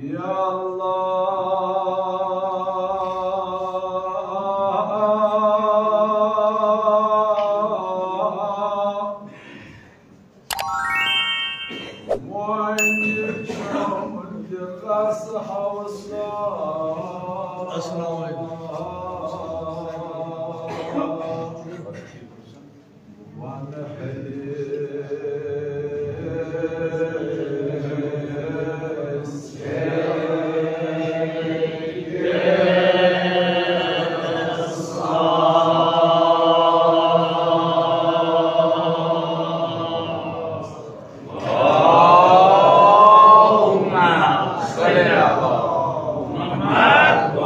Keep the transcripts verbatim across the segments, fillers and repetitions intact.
یا اللہ، وۄنۍ چھُم دِلس حوصلہٕ۔ السلام علیکم۔ اللهم صل على محمد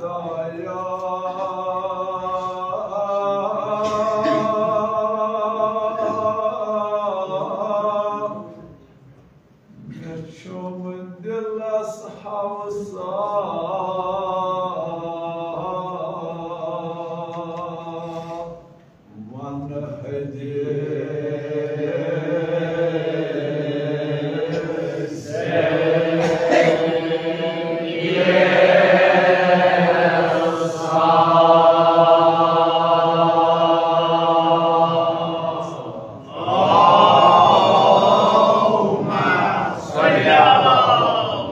وآل محمد۔ مےٚ چھُم دِلس حوصلہٕ۔ وَن حدیث۔ اللهم صل على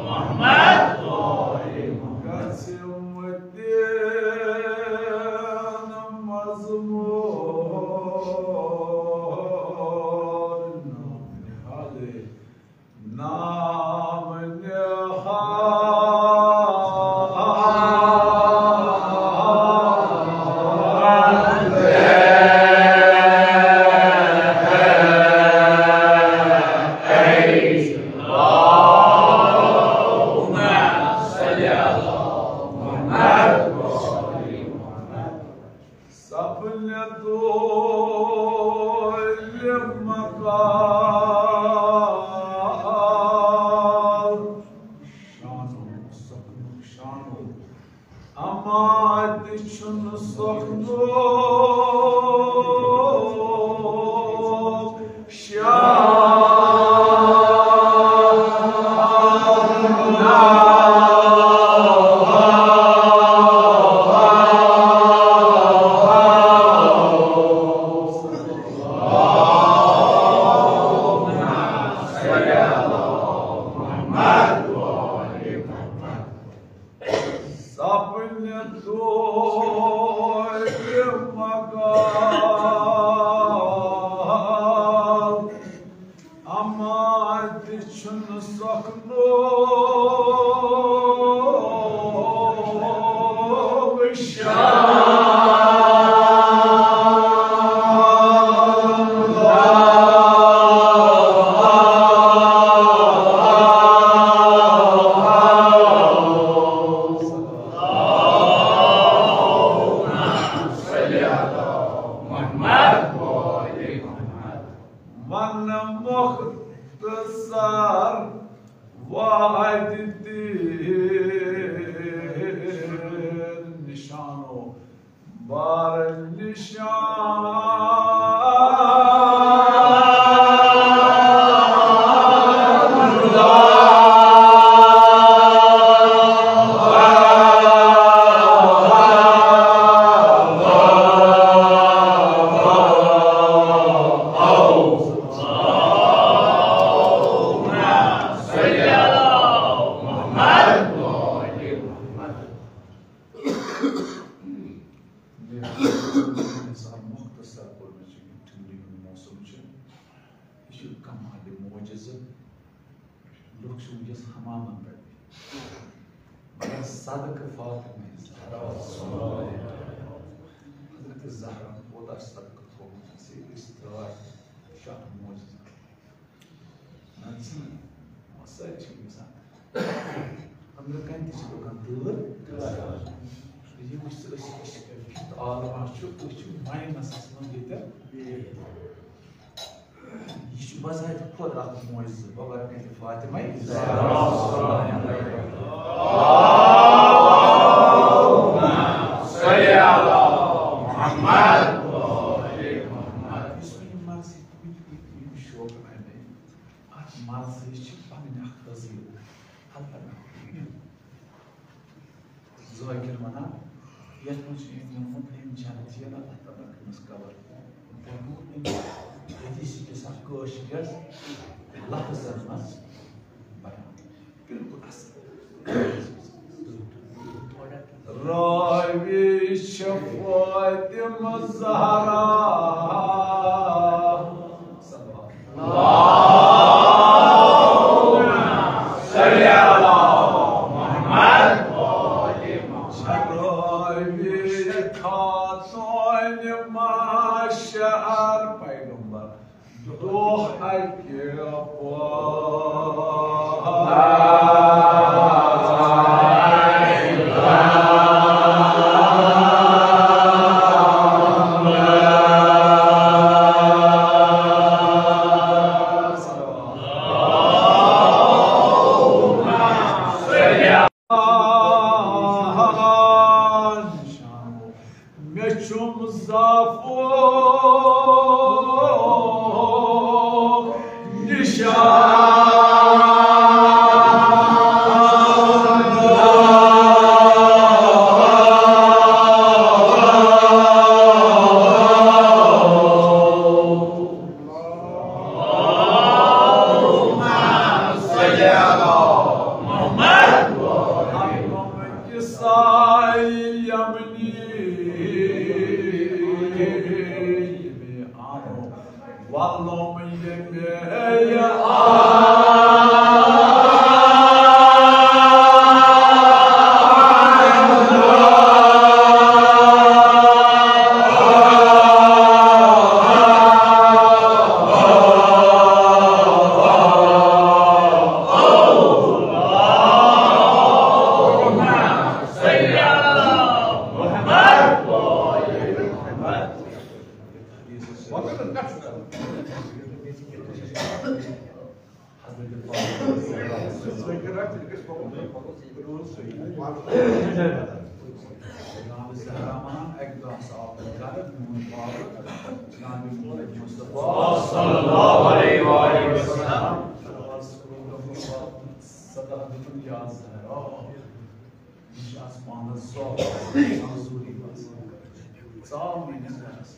محمد۔ گژھِ مدیٖنہٕ مضموٗن نام نہاد، نام نہاد۔ اللهم صل على محمد وآل محمد۔ سپنہٕ دۄلہِ مقال۔ شانو، سپنُک شانو۔ اما تہِ چھُنہٕ سۄکھنُک شان۔ سپنہٕ دۄلہِ مقال، اما تہِ چھُنہٕ سۄکھنُک شان۔ محمد وآل محمد۔ ون مختصر واحد تیر نشانو بار نشان۔ مےٚ حساب مختصر کوٚر مےٚ ژےٚ یہِ ٹھنڈی ہُنٛد موسم چھُ، یہِ چھُ کمال معجزٕ۔ لُکھ چھِ وٕنکیٚس حمامن پٮ۪ٹھ، مگر صدقہٕ فاطمہ زہرا۔ حضرت زہرا کوٗتاہ صدقہٕ تھوٚومُت اَسہِ، أسۍ درٛاے شاہ معجزٕ۔ نہ ژٕنہِ، وۄنۍ سٲری چھِ یِم گژھان۔ أنٛدرٕ کَنہِ تہِ چھِ لُکَن تۭر۔ یہِ وٕچھ ژٕ، أسۍ، أسۍ کیُتھ عالما چھُ، أسۍ چھِ ماینَسَس منٛز ییٚتٮ۪ن۔ یہِ چھُ بذاتِ خۄد اَکھ معجزٕ، بغٲر کَنہِ فاطمہ زہرا۔ صلی علی محمد۔ یُس وۄنۍ یہِ مرضی، یِم شوق اَمہِ اَتھ مرضی چھِ پنٕنۍ اکھ تہذیٖب۔ فقیر ونان، یتھ منٛز چھُ أمۍ ووٚنمُت، أمۍ جنت یِیہِ نہٕ اتھ تبکہ منٛز قبر۔ ووٚنمُت أمۍ حدیث کِس اکھ کٲشرِس لفظن منٛز بیان۔ بالکل اصل۔ راوی چھِ فاطمہ زہرا۔ صلی اللہ۔ اللہم صل علی محمد۔ راوی چھِ خاتون معاشر پیغمبر۔ دۄہ اَکہِ پوہر۔ مےٚ چھُم زافو نِشان۔ کسائی یمنی۔ وَلُّم ییٚمہِ صلی اللہ علیہ وآلہ وسلم۔ صدا دیُتُن یا زہرا۔ یہِ چھِ آسمانَس ضوٚرَتھ، ضروٗری باسان۔ ژاو میٛٲنِس گَرَس۔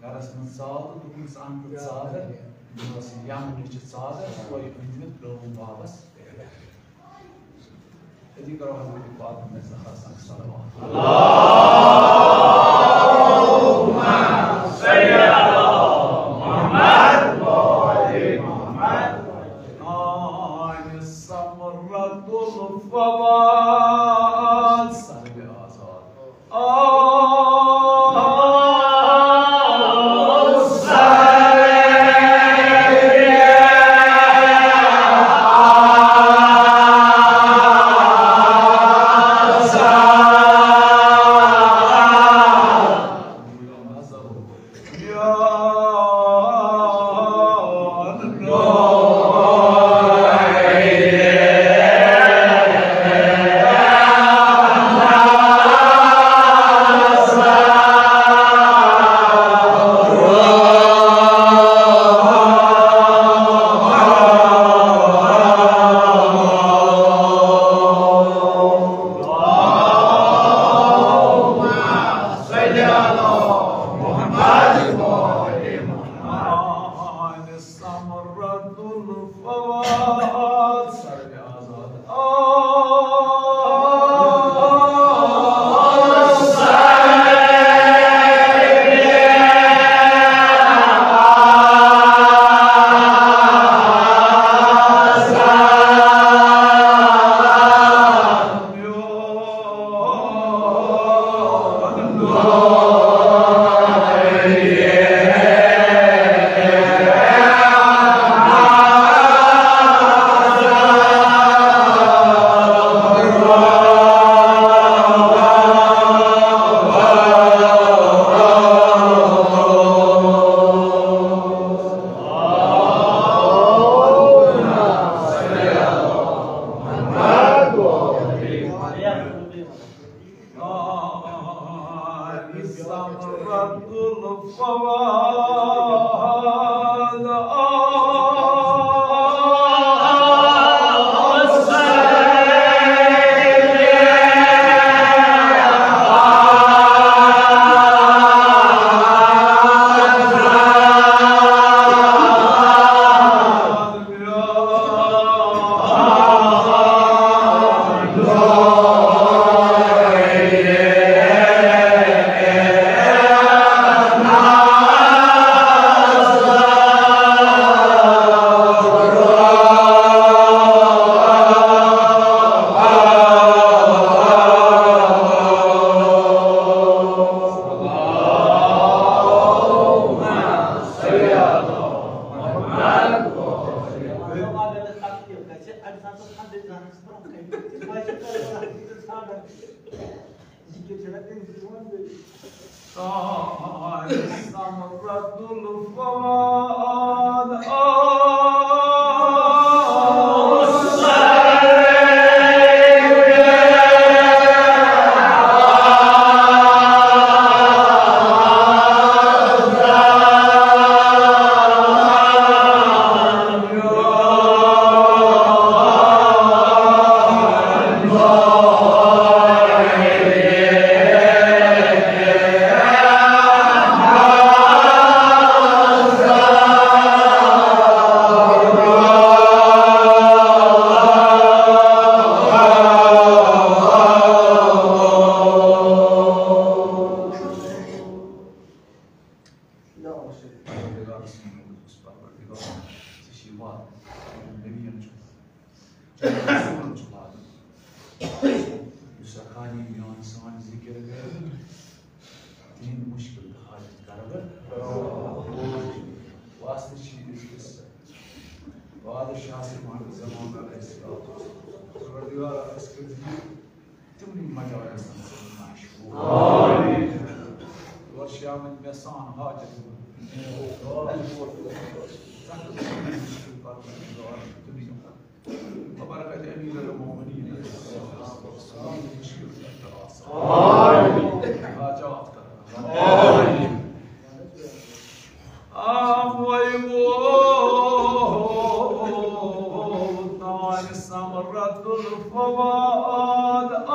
گَرَس منٛز ژاو تہٕ دوٚپُن، "ژٕ اَن تہٕ ژادر۔" یہِ ٲس یَمنٕچ ژادر، سۄے أنۍ مےٚ ترٛٲوٕم بابَس۔ أتی کَرو حضرت فاطمہ زہرا سَنگ صلوات۔ اللہم صل علی محمد و آل محمد۔ آن ثمرة الفواد۔ سر آزاد۔ اَمہِ ساتہٕ اوس حدٕے زانَس برٛونٛہہ کَنہِ۔ وۄنۍ چھِ کران اَتھ یہِ ژھانٛڈان۔ ذِکِر چھِ ہٮ۪کان کٔرِتھ، یہِ چھِ وَنان بیٚیہِ۔ قال ثمرة الفواد. پروردگار سُنٛد اوس پروردگار، ژےٚ چھِ وعدٕ، نبیَن چھُ وعدٕ، رسولَن چھُ وعدٕ۔ یُس ہا خالی میون سون ذِکِر کرِ، تِہِنٛدۍ مُشکِل تہٕ حاجت کرٕ بہٕ۔ واسطہٕ چھِ أکِس بادشاہ سُلطان زمان علیہ السلام۔ پروردگار، اَسہِ کٔرۍ زِ تِمنٕے مجالسن سۭتۍ مشغول۔ آمین۔ یور چھِ آمٕتۍ مےٚ سان حاجت۔ تبارک امیر المومنین۔ آمین۔ حاجات کرنا۔ آمین۔ آ وَے ووت تانۍ ثمرة الفواد۔ آ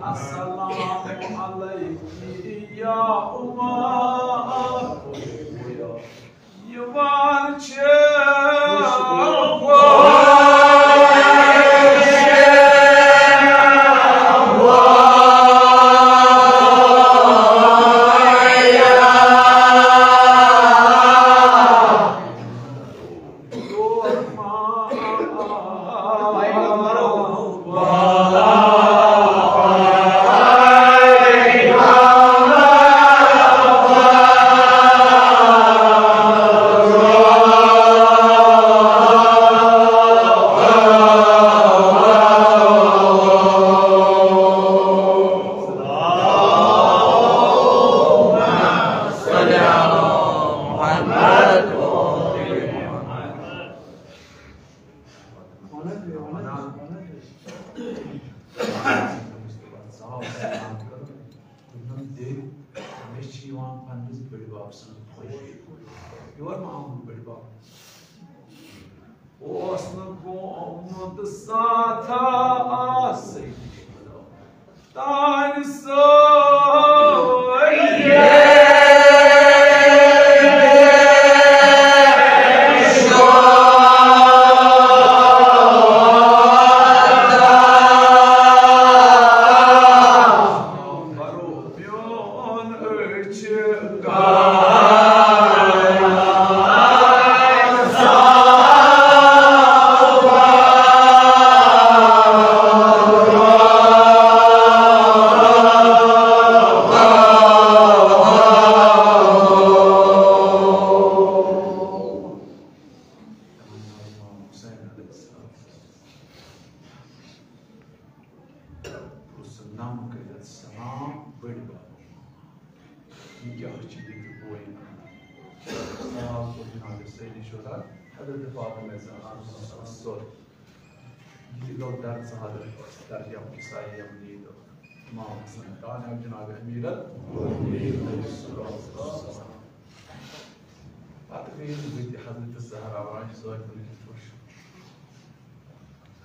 السلام عليك يا أمه۔ یِوان چھِ دوٚپُن، "دے، مےٚ چھِ یِوان پننِس بٔڈِ بب سٕنٛز خوشی۔" یور ما آمُت بٔڈِ بب؟ اوس نہٕ گوٚمُت ساتھا آسٕے۔ تانۍ سٲری برو میون أچھ۔ پرٛژھُن، نم کٔرِتھ سلام بٔڈۍ بب۔ یہِ کیٛاہ چھِ ییٚتہِ بوے کران؟ سلام کوٚر جناب سید شہدا حضرت فاطمہ زہرا سُنٛد سوٚد۔ یہِ تہِ گوٚو درس حضرت درجہ عیسائی یِم دِتھ امام حسن کان جناب امیر ال-، پتہٕ گٔیَس بہٕ تہِ حضرت زہرا وانہِ سۭتۍ وٕچھِتھ وٕچھ۔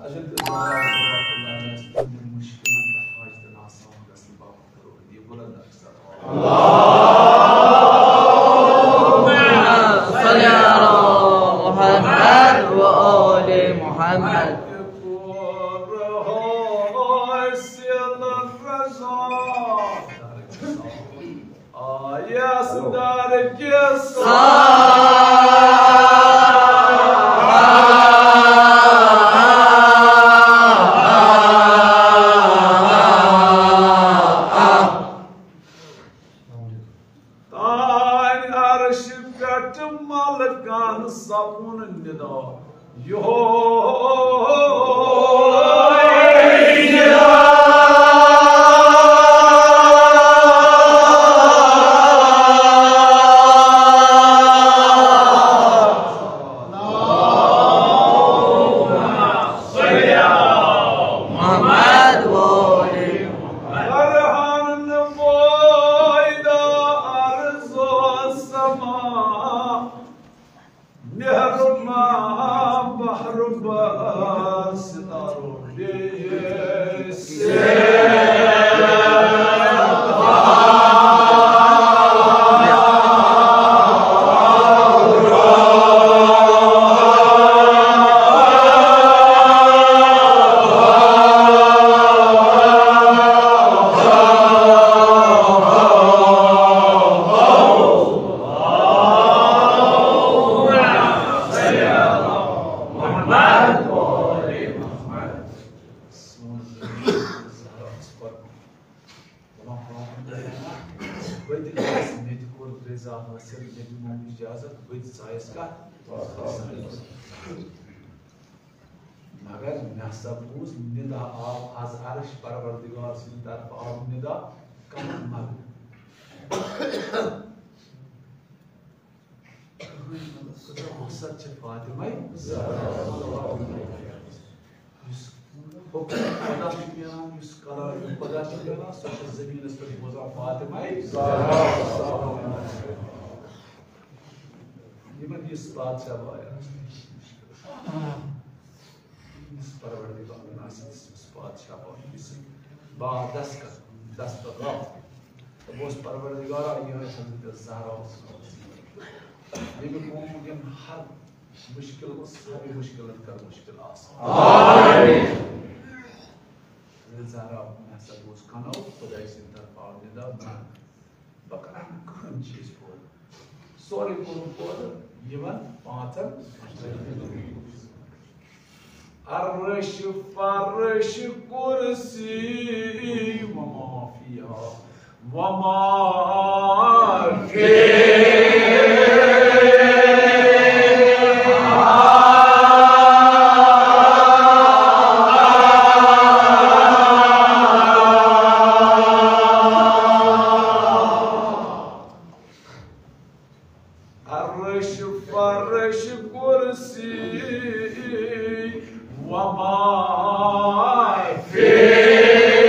حضرت زہرا رضی اللہ تعالیٰ عنہا تہنٛدٮ۪ن مشکلن تہٕ حاجتن آسان گژھنہٕ باپتھ کرو أتی بلند اکثر۔ صلی علی محمد و آل محمد۔ آیس در کس تانۍ عرش پٮ۪ٹھ ملکن سپُن ندا۔ یہوے محمد وآل محمد۔ فرحان پٲیدٕ ارض و سما۔ مہربان بہربان ستاروں بیٚیہِ سے۔ بہٕ تہِ گژھٕ، مےٚ تہِ کوٚر رضا حٲصِل، مےٚ تہِ موٚنگ اجازت، بہٕ تہِ ژایَس کَتھ؟ مگر مےٚ ہسا بوٗز ندا آو از عرش پروردگار سٕنٛدِ طرفہٕ آو ندا کمن مگر۔ کٕہٕنۍ مطلب کۭژاہ وسعت چھِ فاطمہ زہرا۔ یُس حُکم خدا چھُ نیران، یُس کلام خدا چھُ نیران، سۄ چھِ زٔمیٖنَس پٮ۪ٹھ بوزان فاطمہ زہرا۔ یِمن یُس بادشاہ بایا۔ یُس پروردگار ناصر یُس بادشاہ بایا، یُس با دستخط، دستخط۔ تہٕ بہٕ اوسُس پروردگارا، یِہوٚے حضرت زہرا اوس۔ ییٚمہِ قومُک یِم ہر مُشکِل اوس، سارے مُشکِلن کر مُشکِل آسان۔ آمین۔ حضرت زہرا مےٚ ہسا بوز کنو، خداے سٕنٛدِ طرفہٕ آو ندا، بہٕ کرٕ نہٕ کٕہٕنۍ چیٖز پوٗرٕ۔ سورُے کوٚرُن پوٗرٕ یِمن پانٛژن۔ عرش، فرش، کرسی، وما فیہا، وما فیہا۔ عرش، فرش، کرسی، وما فیہا۔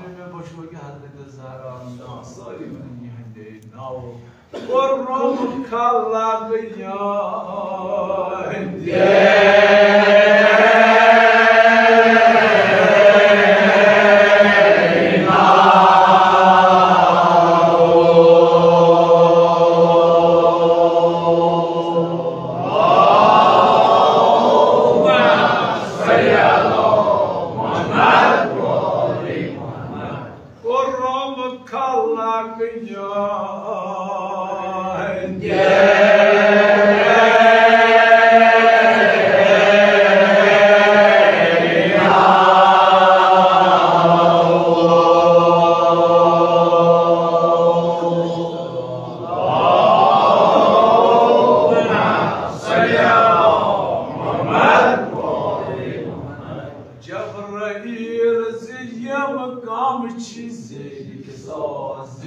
مےٚ وٕچھ وۄنۍ حضرت زہرا ناو، سٲری وَنان یِہٕنٛدے ناوُک۔ کوٚرُم خلق یِہٕنٛدے۔ کوٚرُم خلق یِہٕنٛدے۔ جبرائیل زِ یِم کم چھِ زیٖٹھۍ ساز۔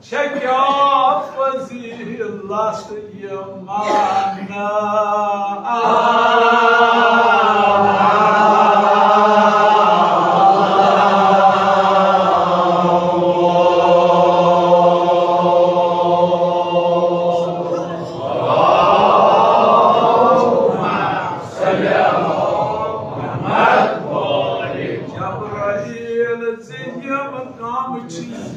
چھےٚ کیٛاہ فضیلت یِمن؟ جبرائیل، ژےٚ یِم کم چیٖز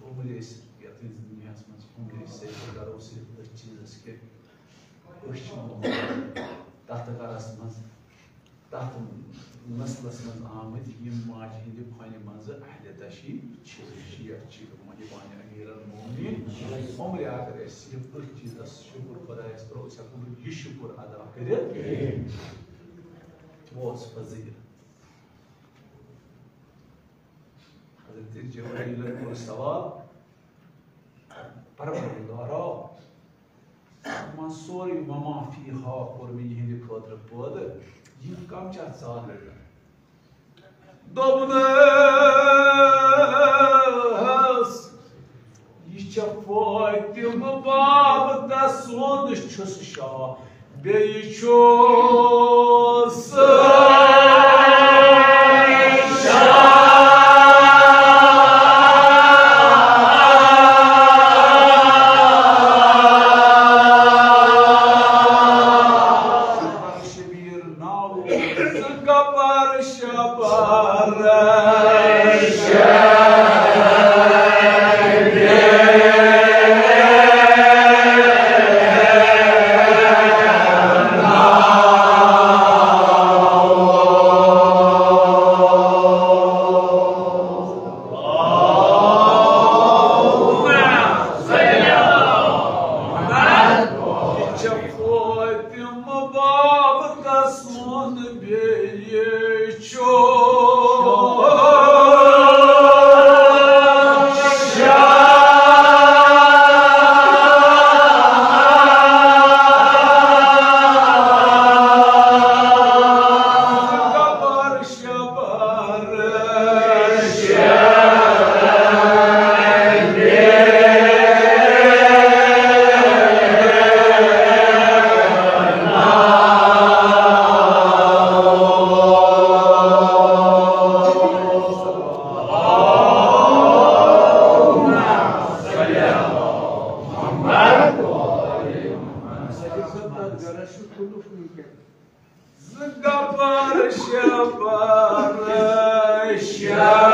عمر ٲسِتھ یَتھ أسۍ دُنیاہَس منٛز عمر ٲسِتھ، أسۍ کَرو صرف أتھۍ چیٖزَس کہِ أسۍ چھِ تَتھ گَرَس منٛز، تَتھ نسلَس منٛز آمٕتۍ، یِم ماجہِ ہِنٛدِ کھۄنہِ منٛزٕ اہلِ تشیٖع چھِ، شیخ چھِ، یہِ پنٕنہِ امیر المومنین۔ عمر اگر أسۍ یہِ أتھۍ چیٖزَس شُکُر خۄدایَس پٮ۪ٹھ، أسۍ ہٮ۪کو نہٕ یہِ شُکُر ادا کٔرِتھ کِہیٖنۍ۔ اوس فضیلت۔ حضرت جبرائیلن کوٚر سوال، پروردگارا، من سورُے وما فیہا کوٚر مےٚ یِہنٛدِ خٲطرٕ پٲدٕ، یِم کم چھِ اتھ ژالنہٕ؟ دوٚپنس، یہِ چھےٚ فاطمہ باب تسُنٛد چھُس شاہ۔ بیٚیہِ چھُس شبیر ناو زٕ گبر شبر۔ زٕ گبر شبر شبر۔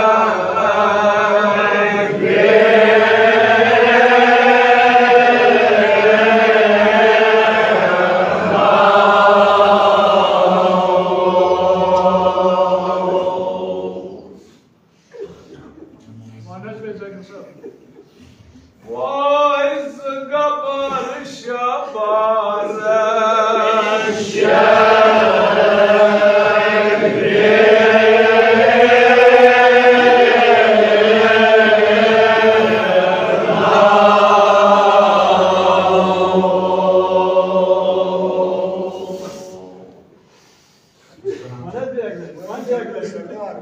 وٲے زٕ گبر شبر شبر۔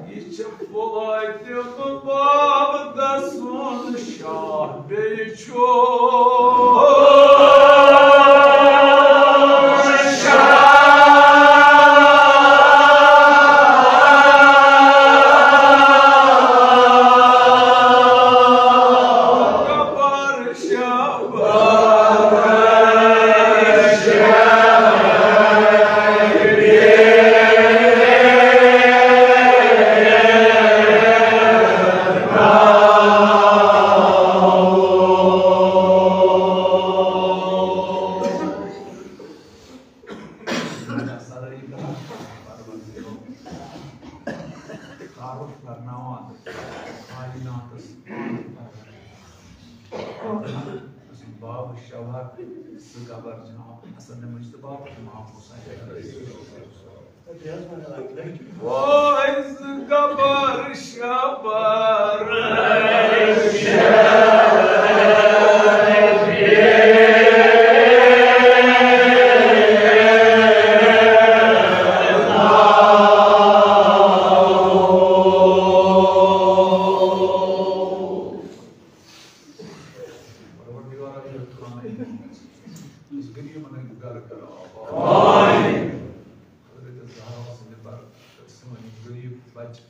یہِ چھِ فاطمہ باب تسُنٛد شاہ، بیٚیہِ چھُ باب شوہر، سُہ گبر جناب حسن مجتبیٰ تہٕ امام حسین۔ وٲے زٕ گبر شبر۔ پروردگارا، یہِ خانہ، یُس غریبن ہٕنٛدۍ گرٕ کر آباد۔ آمین۔ حضرت زہرا سٕنٛدِ برکتہٕ سٲنۍ غریب بچہٕ،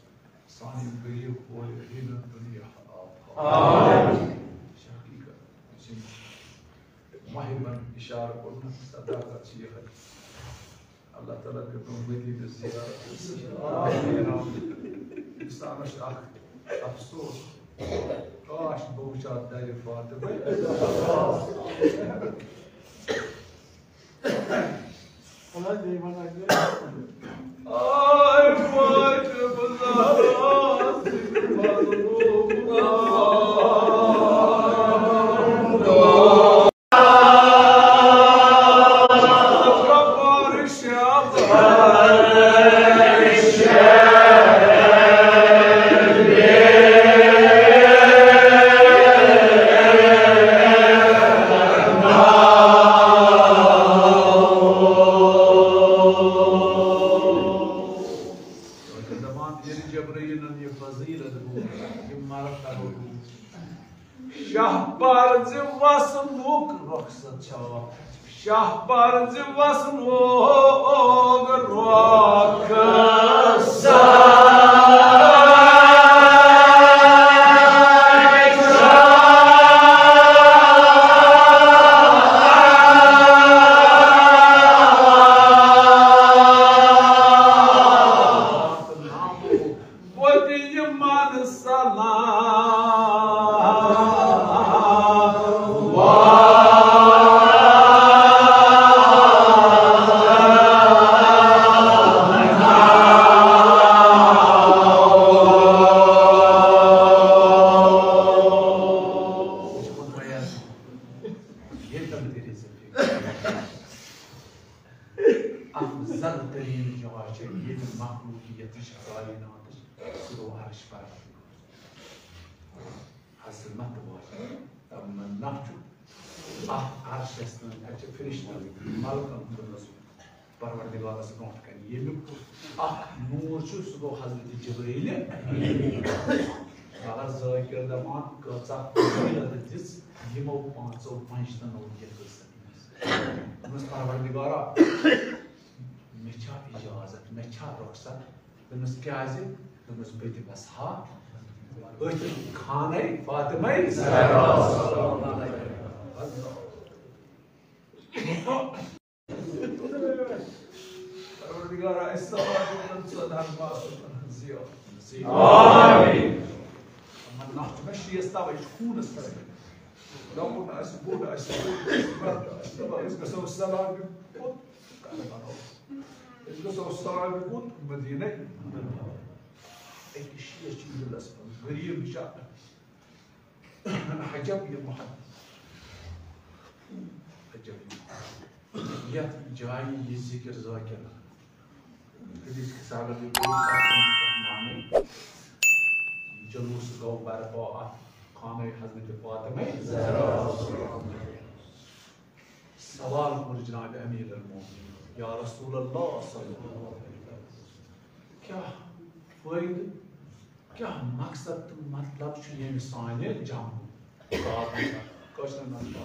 سانہِ غریب کورِ ہیٚرِ دُنیا آباد۔ آمین۔ یہِ چھِ حقیقت، یُس أمۍ محبن اشارٕ کوٚرمُت، صداقت چھِ یِہوٚے۔ اللہ تعالیٰ کٔرِنو مدینہ زیارت نصیب۔ آمین۔ انسانس چھُ اکھ افسوس، کاش بہٕ وٕچھِ ہا درِ فاطمہ۔ آے فاطمہ زہرا سٕنٛدِ مظلوم۔ دپان، ییٚلہِ جبرائیلن یہِ فضیلت بوٗز، یہِ مرتبہ بوٗز، شاہ پرزِ وصلُک رخصت چھا؟ شاہ پرزِ وصلُک رخصت۔ وۄنۍ یِمن سلام۔ اکھ زر ترین جاے چھےٚ، ییٚتہِ مخلوقیتٕچ، کائناتٕچ، سُہ گوٚو عرش پروردگار۔ عظمت واجہِ تمنا چھُ اَتھ عرشس تام، اَتہِ چھِ فرشتن، ملکن ہُنٛد نظر پروردگارس برونٛٹھ کنہِ، ییٚمیُک اکھ نوٗر چھُ، سُہ گوٚو حضرت جبرائیل۔ مگر ذٲکر دپان، کۭژاہ فضیلت دِژ یِمو پانٛژو پنجتنو یتھ دوٚپمَس، پروردگارا، مےٚ چھا اجازت، مےٚ چھا رخصت؟ دوٚپمَس، کیٛازِ؟ دوٚپمَس، بہٕ تہِ وَسہٕ ہا أتھۍ خانَے فاطمَے زہرا۔ پروردگارا، اَسہِ سوال دِتن ژۄدہَن معصومن ہٕنٛز زیارت نصیب۔ آمین۔ تمنا چھُ مےٚ شیٖس تَوَے چھُ خوٗنَس پٮ۪ٹھ۔ لۄکُٹ آسہِ، بوٚڑ آسہِ، بٔڑ آسہِ، بَڑٕ آسہِ، دَپان، أسۍ گژھو سلامہِ کوٚت؟ کربلا۔ أسۍ گژھو سلامہِ کوٚت؟ مدیٖنَے۔ أکِس شیٖس چھِ دِلَس منٛز، غریٖب چھِ۔ عجب یہِ محبت، عجب یہِ محبت۔ یَتھ جایہِ یہِ ذِکِر ذٲکِر حدیث کِس اگر تُہۍ پٔرِو، تَتھ منٛز چھُ معنی، جلوٗس گوٚو برپا اَتھ خانَے حضرت فاطمہ زہرا۔ سوال کوٚر جناب امیر المومنین، یا رسول اللہ صلی اللہ علیہ وسلم، کیٛاہ فٲیدٕ، کیٛاہ مقصد تہٕ مطلب چھُ ییٚمہِ سانہِ جمعُک؟ کٲشرٮ۪ن منٛز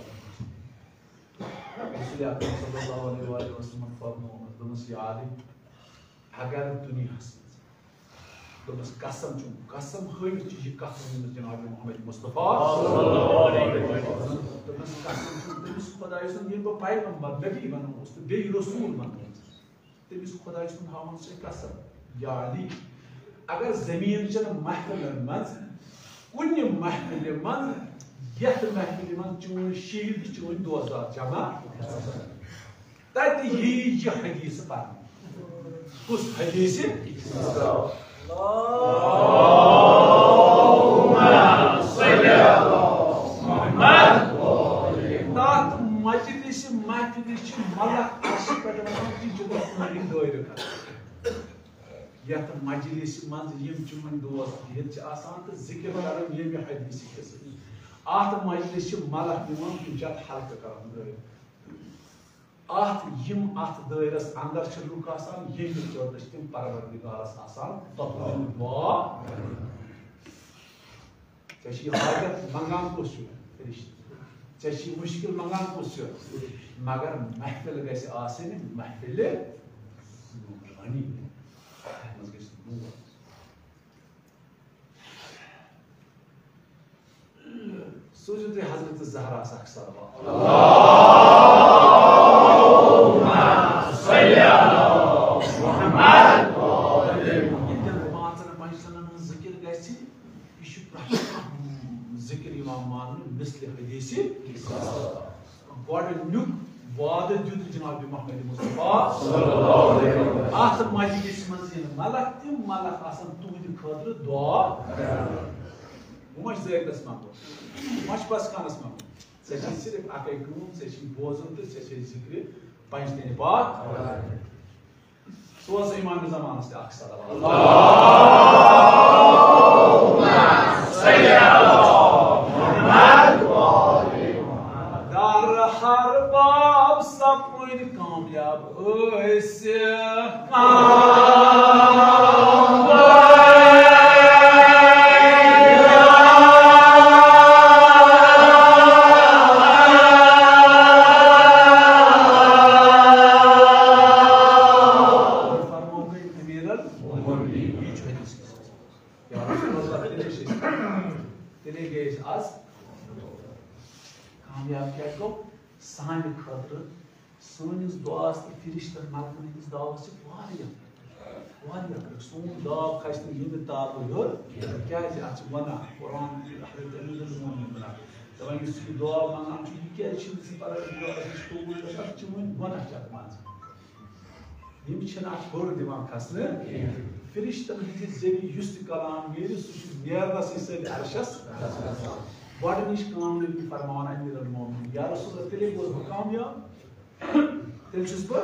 رسول اکرم صلی اللہ علیہ وآلہ وسلمن فرمومُت، دوٚپمَس، یا علی، اگر دُنیاہَس منٛز، دوٚپمَس، قسم چھُم، قسم ہٲوِتھ چھِ یہِ کَتھ ؤنمٕژ جناب محمد مصطفیٰ۔ دوٚپمَس، قسم چھُم تٔمِس خۄدایہِ سُنٛد، ییٚلہِ بہٕ پیغمبر، نبی بنووُس تہٕ بیٚیہِ رسول بنووُس، تٔمِس خۄدایہِ سُنٛد ہاوان چھِ قسم۔ یا علی، اگر زٔمیٖن چٮ۪ن محفلن منٛز، کُنہِ محفلہِ منٛز، یَتھ محفلہِ منٛز چٲنۍ شہیٖد، چٲنۍ دوستار جمع، تَتہِ یی یہِ حدیث پرنہٕ۔ کُس حدیث؟ اللہم صل علی محمد۔ مجلس محفل چھِ ملک عرشہِ پٮ۪ٹھ وَنان کہِ جُمعہ پٲرِو دٲیرٕ کران۔ یَتھ مجلس منٛز یِم چٲنۍ دوست بِہِتھ چھِ آسان تہٕ ذِکِر کران ییٚمہِ حدیث کہِ ذٔریعہٕ۔ اَتھ مجلس چھِ ملک یِوان تِم چھِ اَتھ حلقہٕ کران دٲیرٕ۔ اَتھ یِم اَتھ دٲیرَس اندر چھِ لُکھ آسان ییٚمہِ خٲطرٕ چھِ تِم پروردگارَس آسان دُعا۔ ژےٚ چھی حاجت منٛگان کُس چھُ؟ فرشتہٕ۔ ژےٚ چھی مُشکِل منٛگان کُس چھُ؟ مگر محفل گژھِ آسٕنۍ محفل نورانی۔ اَتھ منٛز گژھِ نور۔ سوٗزِو تُہۍ حضرت زہراہَس اکھ صلوات۔ ییٚتٮ۪ن پانٛژن مجلسن ہٕنٛز ذِکِر گژھِ، یہِ چھُ پرٛٮ۪تھ کانٛہہ ذِکِر یِوان ماننہٕ مثلِ حدیثِ۔ گۄڈٕنیُک وعدٕ دیُت جناب محمد مصطفیٰ۔ اَتھ مجلس منٛز یِن ملک، تِم ملک آسن تُہنٛدِ خٲطرٕ دعا۔ وۄنۍ ما چھِ زٲوِدَس منٛگُن؟ وۄنۍ ما چھِ پَسکانَس منٛگُن؟ ژےٚ چھےٚ صرف اَکٕے کٲم، ژےٚ چھےٚ بوزُن تہٕ ژےٚ چھےٚ ذِکرِ پنٛجتنہِ پاک۔ سوز امام زمانس تہِ اکھ صلوات۔ اللہم صل علی محمد۔ در ہر باب سپٕدۍ کامیاب أسۍ۔ فرموو تۄہہِ امیر المومنین۔ یہِ چھُ حدیث۔ یا رسول اللہ، تیٚلے چھِ أسۍ، تیٚلے گٔے أسۍ آز کامیاب۔ کیٛاہ گوٚو؟ سانہِ خٲطرٕ، سٲنِس دُعاہَس تہٕ فرشتن ملکن ہٕنٛدِس دعوس چھِ واریاہ، واریاہ فرق۔ سون دعا کھسہِ نہٕ ییٚمہِ تاپہٕ ہیوٚر، کیٛازِ اَتھ چھِ گۄناہ۔ قرآن چھُ حضرت امیر المومنین وَنان، دَپان، یُس یہِ دُعا منٛگان چھُ، یہِ کیٛازِ چھُنہٕ ژٕ پَران؟ یہِ دُعا چھُ قبوٗل گژھان، چٲنۍ گۄناہ چھِ اَتھ منٛز۔ یِم چھِنہٕ اَتھ ہیوٚر دِوان کھسنہٕ۔ فرشتن ہٕنٛدِ ذٔریعہٕ یُس تہِ کلام نیرِ، سُہ چھُ نیرنَسٕے سۭتۍ عرشَس۔ گۄڈٕنِچ کٲم نبی فرماوان، امیر المومنین، یا رسول اللہ، تیٚلے گوس بہٕ کامیاب۔ تیٚلہِ چھُس بہٕ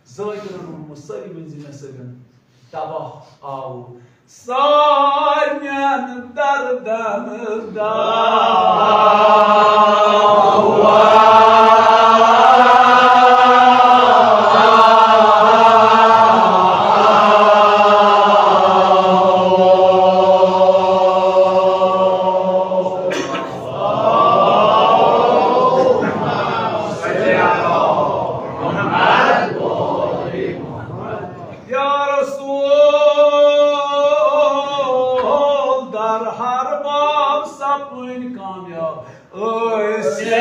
ذٲکِرَن ووٚنمُت، سٲری ؤنۍ زِ مےٚ سۭتۍ، تباہ آو سانٮ۪ن دردن دوا۔ یا رسول، در ہر باب سپٕدۍ کامیاب أسۍ۔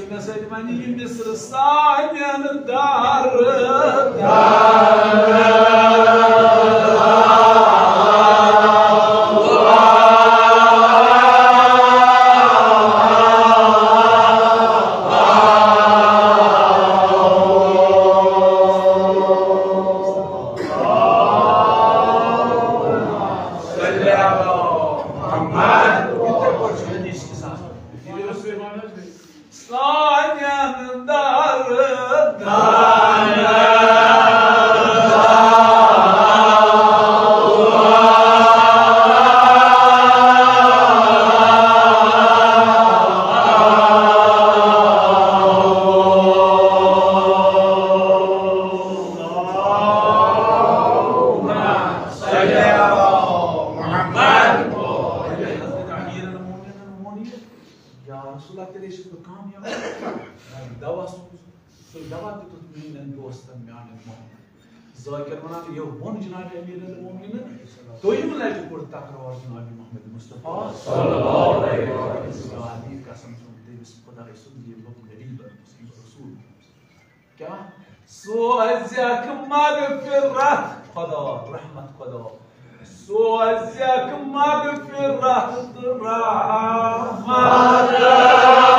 مےٚ سۭتۍ وَنہِ یہِ مِصرٕ سانٮ۪ن دردن۔ سانٮ۪ن دردن۔ یا رسول اللہ، تیٚلے چھُس بہٕ کامیاب۔ دوا سوٗز۔ سُہ دوا دیُتُکھ میٛانٮ۪ن دوستن، میٛانٮ۪ن محبتن۔ ذاکر وَنان، یہِ ووٚن جناب امیر المومنینن، دوٚیِم لٹہِ کوٚر تکرار جناب محمد مصطفیٰ صلی اللہ علیہ وسلم۔ علی قسم چھُم تٔمِس خدایہِ سُنٛد، ییٚمۍ دوٚپ نبی بنووُس، ییٚمۍ رسول بنووُس۔ کیٛاہ؟ سوزیکھ مغفرت خدا، رحمت خدا۔ سوزیکھ مغفرت تہٕ رحمت۔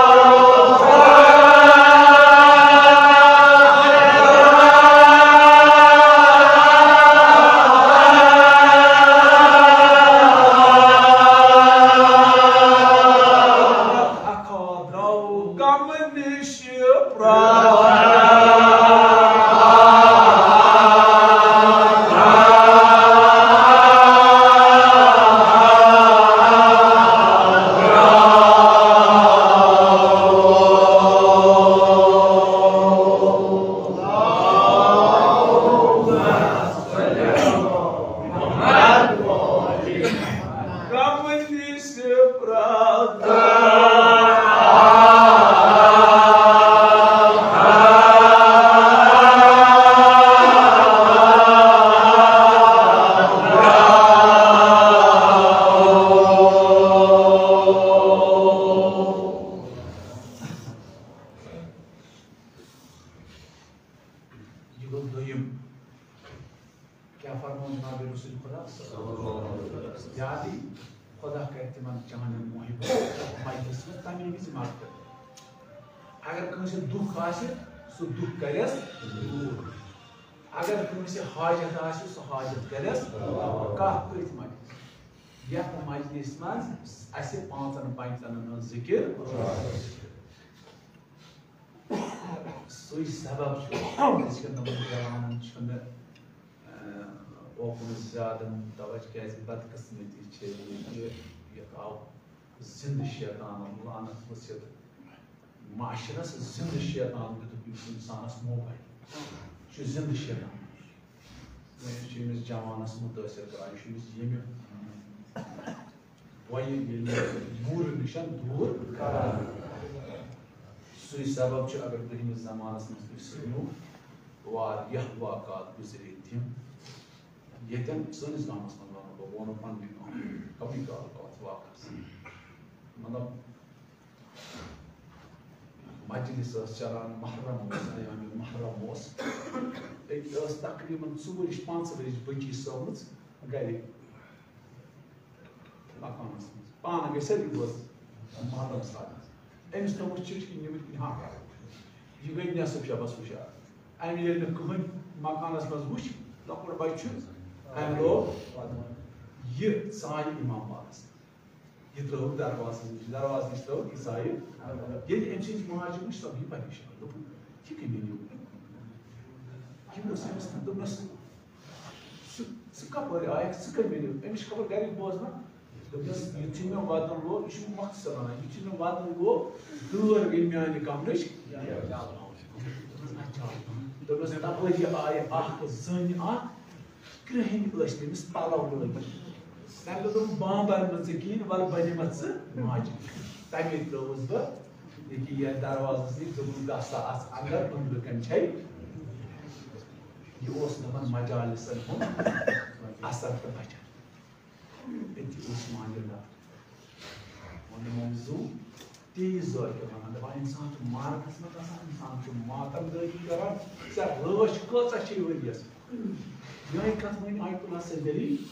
یہِ گوٚو دوٚیِم۔ کیٛاہ فرموو جناب رسول خدا؟ یادی خدا کرِ تِمن چانٮ۪ن محبت مجلس منٛز تَمے وِزِ مغفرت۔ اگر کٲنٛسہِ دُکھ آسہِ، سُہ دُکھ کرٮ۪س دوٗر۔ اگر کٲنٛسہِ حاجت آسہِ، سُہ حاجت کرٮ۪س پوٗرٕ۔ کَتھ أتھۍ مجلس، یَتھ مجلس منٛز اَسہِ پانٛژن پنٛژن ہُنٛد ذِکِر۔ سُے سبب چھُ أزکٮ۪ن تِمن جوانن چھُنہٕ، اہ، اوکُن زیادٕ توجہ، کیازِ بدقسمتی چھِ یہِ کہِ یَتھ آو زِندٕ شیطان لعنت ؤسِتھ، معاشرس زِندٕ شیطان دیُتُکھ یُس اِنسانس موبایل چھُ، زِندٕ شیطان۔ وۄنۍ چھُ أمِس جوانس مُتٲثر کران، یہِ چھُ أمِس ییٚمہِ وۄنۍ ییٚلہِ بُرٕ نِش دوٗر کران۔ سُے سبب چھُ، اگر برٛونٛہمِس زمانس منٛز تُہۍ سٔنِو، واریاہ واقعات گُزرے تِم، ییٚتٮ۪ن سٲنِس گامس منٛز ونہٕ بہٕ، بہٕ ونہٕ پننہِ گامٕکۍ کمٕے کال کتھ واقعس۔ مطلب، مجلس ٲس چلان، محرم اوس، ایام محرم اوس۔ أکۍ ٲس تقریباً ژورِچ، پانٛژھ بجہِ بٔچی سٲمٕژ گرِ مکانس منٛز۔ پانہٕ گٔے سٲری بٲژ محرم ساتھ۔ أمِس نہ وُچھ چِٹھۍ کِنۍ نیٚبٕرۍ کِنۍ ہاکار۔ یہِ گٔے نٮ۪صٕف شبس ہُشار۔ أمۍ ییٚلہِ نہٕ کٕہٕنۍ مکانس منٛز وُچھ، لۄکُٹ بچہِ چھُ، أمۍ لوگ یہِ ژایہِ امام بالس۔ یہِ ترٲوٕکھ دروازس نِش، دروازس نِش ترٲوٕکھ یہِ ژایہِ۔ ییٚلہِ أمۍ سٕنٛز ماجہِ وٕچھ، سۄ گٔیہِ پریشان، دوٚپُن، "یہِ کٔمۍ أنِو؟ یہِ اوس أمِس تام؟" دوٚپنس، "ژٕ، ژٕ کپٲرۍ آیکھ؟ ژٕ کٔمۍ أنِو؟ أمِس چھِ خبر گرِکۍ بوزان؟" دوٚپنس، "یُتھُے مےٚ وَدُن لوگ"، یہِ چھُ مۄختصر وَنان، "یُتھُے مےٚ وَدُن لوگ، دٲر گٔے میانہِ کمرٕچ یَلہٕ۔" دوٚپنس، "اچھا۔" دوٚپنس، "تپٲری آیہِ اکھ زٔنۍ اکھ، کرٛہِنۍ ٲسۍ تٔمِس پَلو لٲگِتھ۔" تَمہِ دۄہ دوٚپُن، "بہٕ اَنہٕ نہٕ ژےٚ کِہیٖنۍ، وَلہٕ بہٕ نِمَتھ ژٕ ماجہِ۔" تَمے ترٛٲوٕس بہٕ ییٚکیٛاہ یَتھ دروازَس نِش، دوٚپُن، "گژھ سا اَژھ اَندَر، أنٛدرٕ کَنہِ چھَے۔" یہِ اوس دَپان مجالسَن ہُنٛد اَثر تہٕ بَچَن۔ أتی اوس مانہِ ڈاکٹر۔ ووٚنُن، مومزوٗ، تیز زٲوۍ کیٛاہ وَنان؟ دَپان، اِنسان چھُ مارکَس منٛز آسان، اِنسان چھُ ماتم دٲری کَران۔ ژےٚ رٲچھ کۭژاہ چھے ؤریَس؟ یِہوٚے کَتھ ؤنۍ آیت اللہ سٕنٛدِ ذٔریعہٕ۔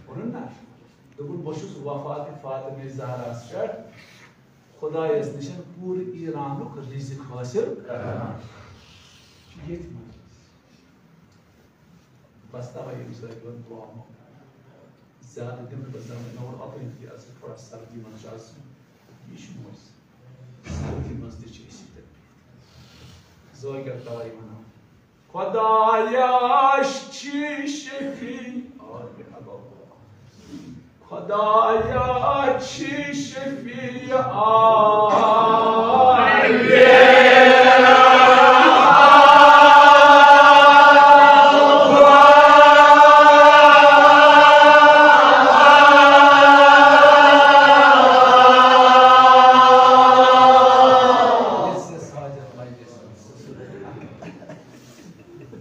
ووٚنُن نا؟ دوٚپُن، بہٕ چھُس وفات فاطمہ زہراہَس پٮ۪ٹھ خۄدایَس نِش پوٗرٕ ایرانُک رِزِق حٲصِل کران۔ چھُ ییٚتھۍ منٛز۔ بس توے ییٚمہِ سۭتۍ وۄنۍ دُعا مۄکلو۔ زیادٕ دِمہٕ نہٕ بہٕ زنٛگہٕ، مےٚ ووٚن اوترٕ تہِ، آز چھِ تھوڑا سردی منٛز چھُ آز، یہِ چھُ موسم۔ سردی منٛز تہِ چھِ أسۍ ییٚتٮ۪ن بِہِتھ۔ زٲگۍ کیٛاہ توے وَنان؟ خۄدایا چھی شفیع، آ، بے حبا۔ خۄدایا چھی شفیع عالم۔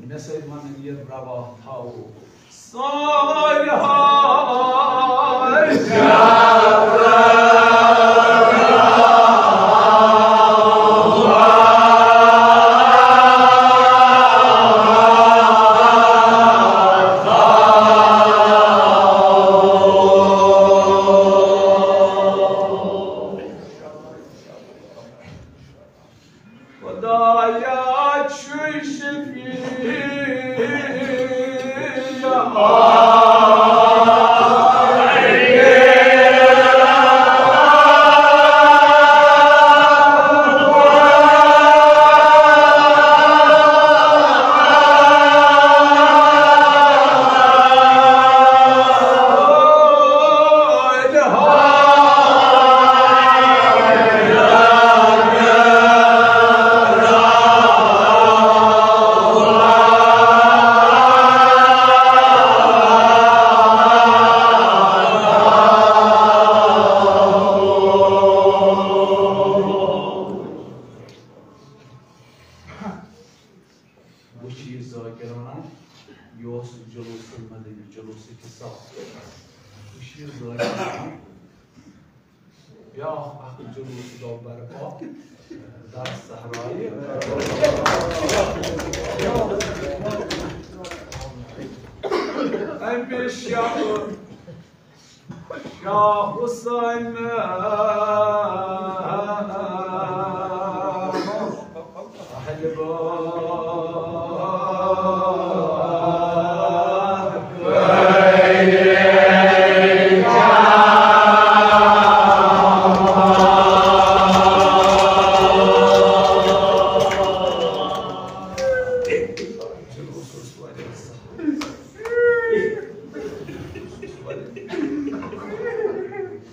مےٚ سۭتۍ وَنان یہِ روا تھاوو۔ سٲرۍ حاجت کٔشیٖر وٲلۍ بیٛاکھ اکھ جلوٗس گوٚو برپا در صحرایہِ۔ اَمہِ شاہ، شاہ حسین اہل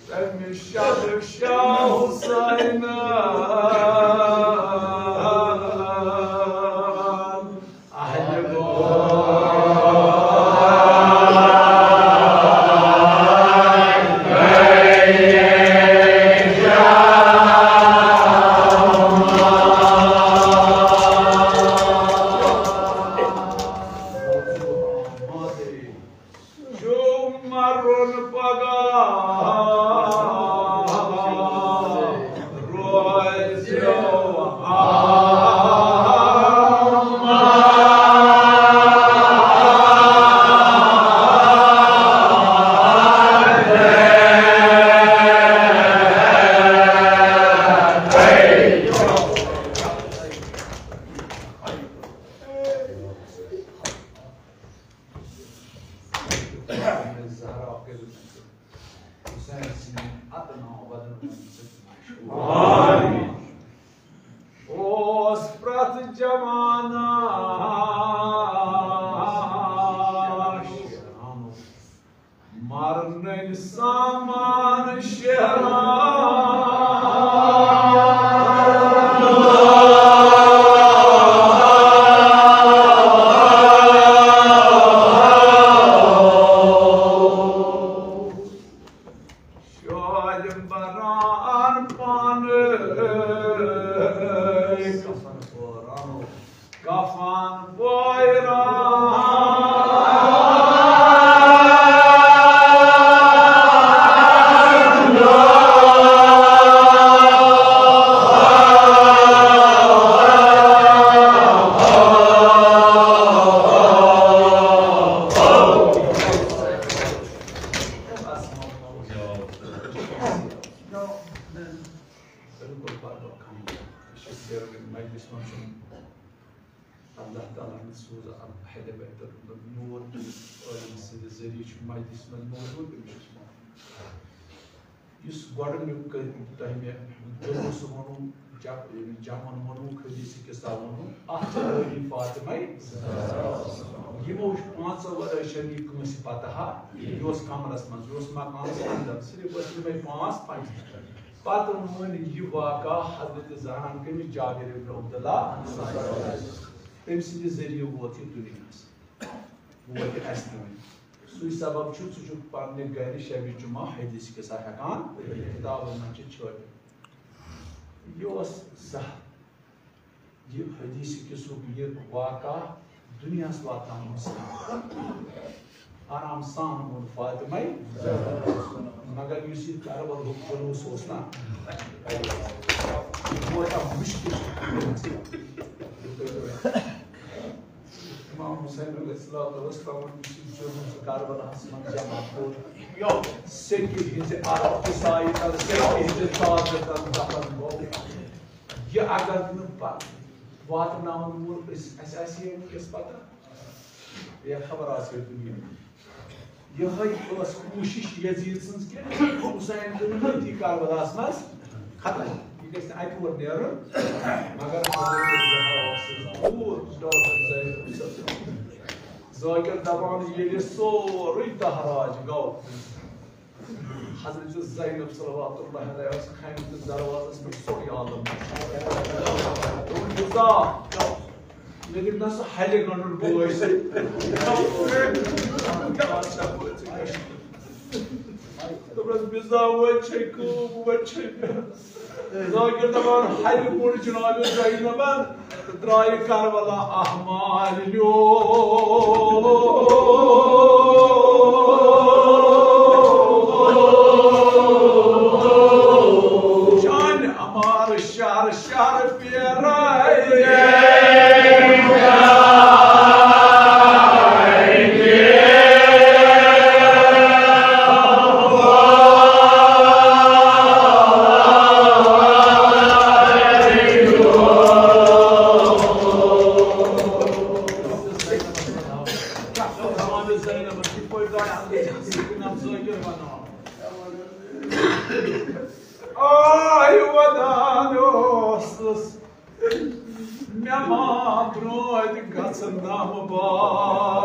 تَمہِ شادٕ شاہ حسین اہل چھُ مرُن پگاہ روزیو زہرا کٔرِو مےٚ تہٕ حسین سٕنٛدِ اتہٕ ناو بدنہٕ منٛز ژٕ مشہوٗر۔ آمین۔ اوس پرٛٮ۪تھ جوانہ مرنٕکۍ سامان شیران۔ شالہِ بران پانہٕ کفن پوران۔ کفن پوران۔ بالکل پردٕ کھنٛڈ۔ یہِ چھُ زیرٕ مجلس منٛز چھُنہٕ اللہ تعالیٰ ہن سوز اہل بیتُک نور تہٕ عٲلم سٕنٛدِ ذٔریعہٕ چھُ مجلس منٛز موجود، أمِس چھُس معاف۔ یُس گۄڈٕنیُک تۄہہِ مےٚ جمعس ووٚنوٕ، جم-، یعنی جمعن ووٚنوٕ، حدیث قصہ ووٚنوٕ، اَتھ چھِ رٲوی فاطمہ۔ یِمو پانٛژو ورٲے چھَنہٕ یہِ کٲنٛسہِ پتہ ہا، یہِ اوس کمرس منٛز، یہِ اوس مکانس اندر، صرف ٲسۍ یِمے پانٛژھ پنٛژھ۔ پتہٕ ووٚن یہِ واقعہ حضرت زہرا ہن کٔمِس؟ جابر ابن عبداللہ۔ تٔمۍ سٕنٛدِ ذٔریعہٕ ووت یہِ دُنیاہس۔ ووت یہِ اَسہِ تہِ وۄنۍ۔ سُے سبب چھُ، ژٕ چھُکھ پننہِ گرِ شبِ جمعہ حدیث قصہ ہٮ۪کان پٔرِتھ۔ کتابن منٛز چھِ چھٲپِتھ۔ یہِ اوس زہر۔ یہِ حدیث قصُک یہِ واقعہ دُنیاہس واتناونس تام۔ آرام سان ووٚن فاطمہ۔ مگر یُس یہِ کربلہُک جلوس اوس نا، یہِ ووت اَتھ مُشکِل۔ امام حسین علیہ الصلوۃ والسلام، یُس یہِ جلوس کربلاہس منٛز جمع کوٚر، سیٚکہِ ہٕنٛزِ ارب کِسایہِ تل، سیٚکہِ ہٕنٛزِ تاجہِ تل دفن گوٚو۔ یہِ اگر نہٕ پتہٕ واتناوُن وول، أسۍ، اَسہِ ہے وٕنکیٚس پتہ، یا خبر آسہِ ہے دُنیا۔ یِہوٚے ٲس کوٗشِش یزیٖد سٕنٛز کہِ حسین کٔرِو أتی کربلاہَس منٛز ختم۔ یہِ گژھِ نہٕ اَتہِ اور نیرُن۔ مگر حضرت زہرا ٲسٕس دوٗر ڈاکٹر زینب سٕنٛز۔ ذٲکِر دَپان، ییٚلہِ سورُے دہراج گوٚو، حضرت زینب صلوات اللہ علیہ ٲس خیمہٕ کِس دروازس پٮ۪ٹھ سورُے عالم۔ دوٚپُن، "یوٗتاہ مےٚ دیُت نہ سُہ ہلہِ گنڈُن بوے سۭتۍ۔" دوٚپُن، بِزا وۄنۍ چھے کٲم، وۄنۍ چھے مےٚ۔ ذاکر دَپان، ہَرِ کوٚڑ جناب زینبن تہٕ درٛایہِ کربلا احمد لیو۔ چانہِ امار شہر شہر پیرائے۔ آے ودان اوسُس، مےٚ ما برٛونٛہہ گژھن نامہٕ بار۔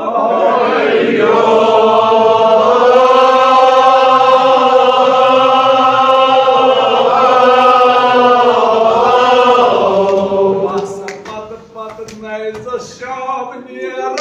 بس پتہٕ پتہٕ نَیہِ زٕ شام نیران۔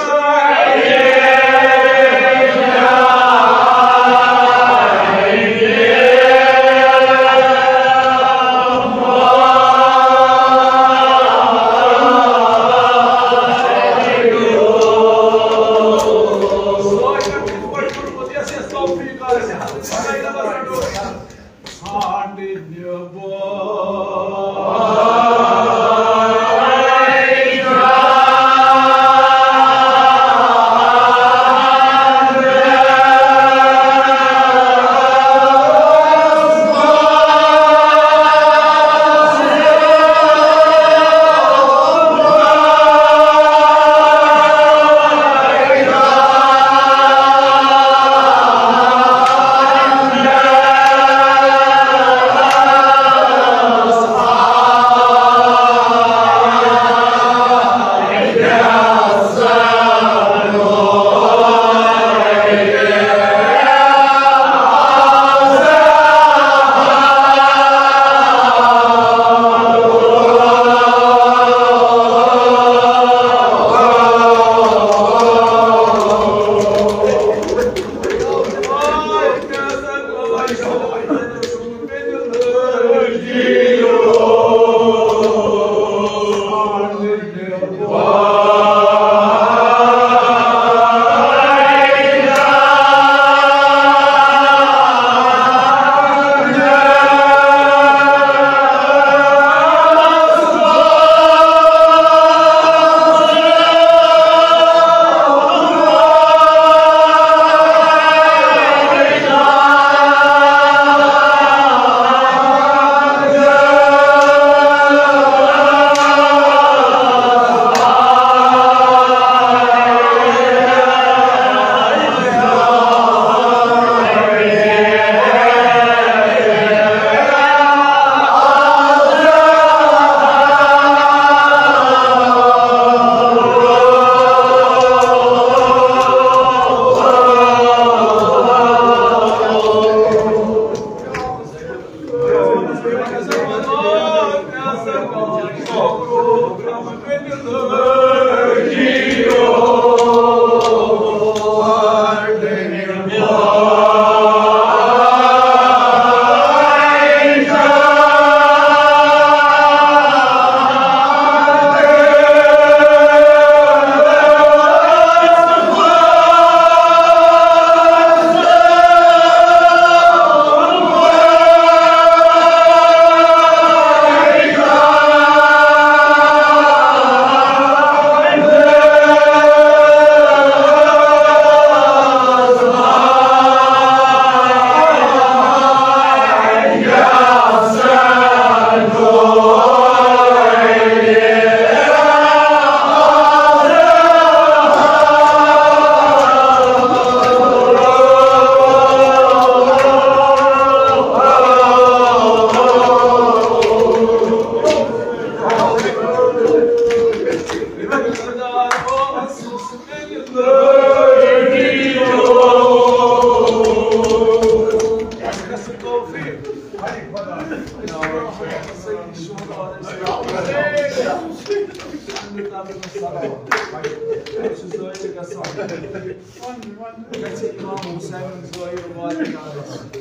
گژھِ امام حسین زٲیِر والہِ کعبس۔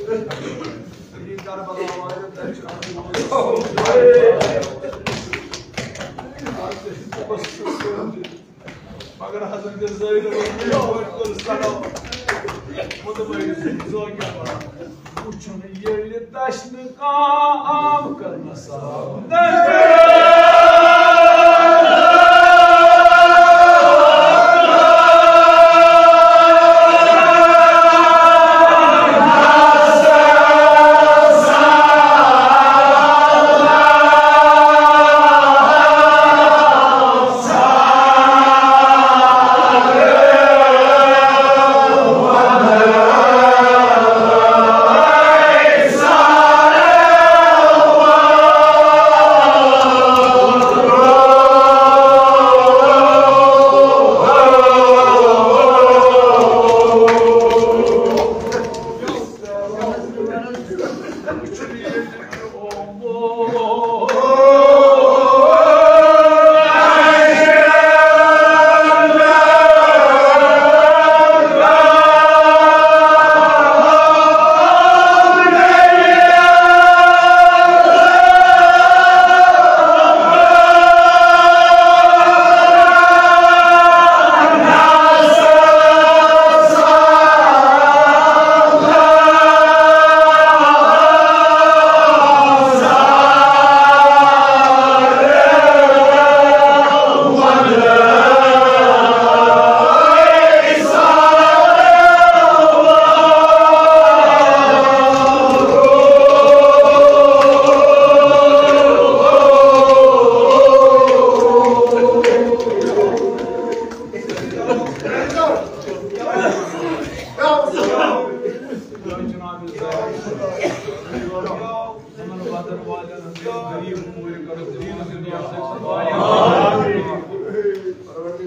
یہِ کربلا والٮ۪ن تَتہِ چھُ اکھ مگر حضرت زٲیِر والہِ کوٚر سلام۔ مطمئن زٲیِر والہِ۔ وٕچھُن ییٚلہِ دَچھنہٕ کانٛہہ آم کرنس آو۔